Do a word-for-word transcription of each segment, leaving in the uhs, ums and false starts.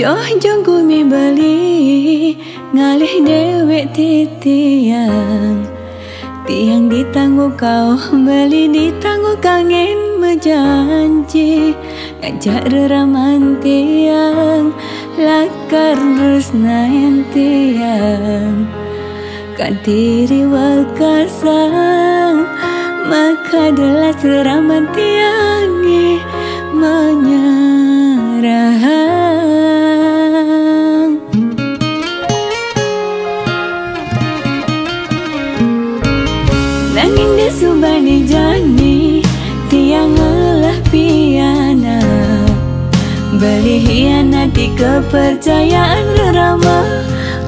Joh jangku mi beli ngalih dewek titiang. Tiang ditangguh kauh beli, ditangguh kangen bejanji, ngajak reraman tiang, lakar tresnain tiang. Kanti riwel kasang, maka delas reraman tiang ngi menyerahang. Nanging di subani jani tiang ngelah pianak. Beli hianati kepercayaan rerama,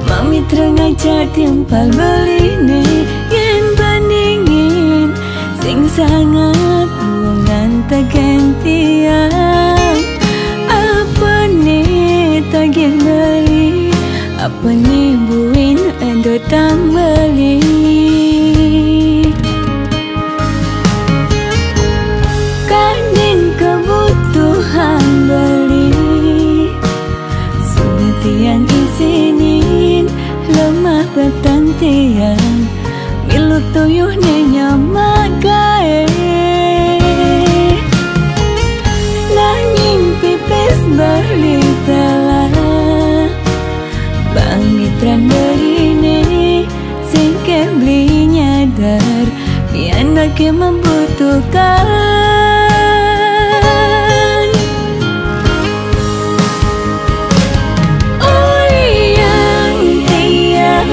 mamitra ngajak timpal beli ne ngen bandingin sing sangat bungan tegen tiang. Apa ne tagih beli, apa ne buin endo tang beli. Kaning kebutuhan beli, sudah tiang isinin, lemah petang tiang, milu tuyuh ne nyamak gae. Nanging pipis beli telah, bang mitran beli ne sing ke beli nyadar, pianak ke membutuhkan. Uliang tiang,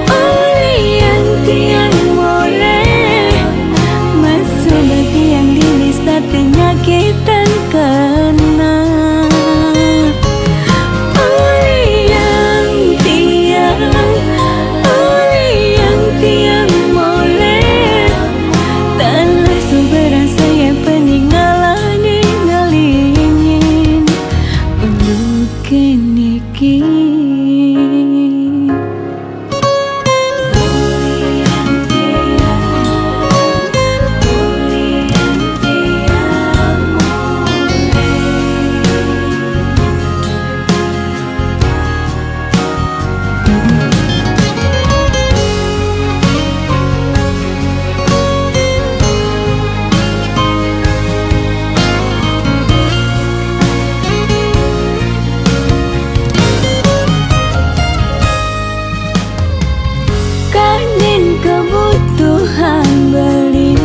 uliang tiang moleh, masuk tiang di lista penyakitan kena. Uliang tiang, uliang tiang moleh, telah sumber rasa yang peninggalan ningalingin ulu keniki. Kaning kebutuhan beli,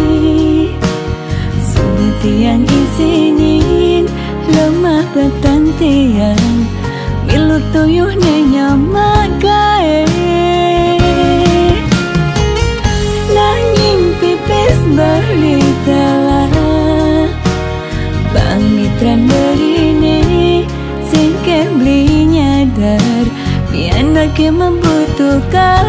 sudah tiang isinin, lemah petang tiang, milu tuyuh ne nyamak gae. Nanging pipis beli telah, bang mitran beli ne sing ke beli nyadar, pianak ke membutuhkan.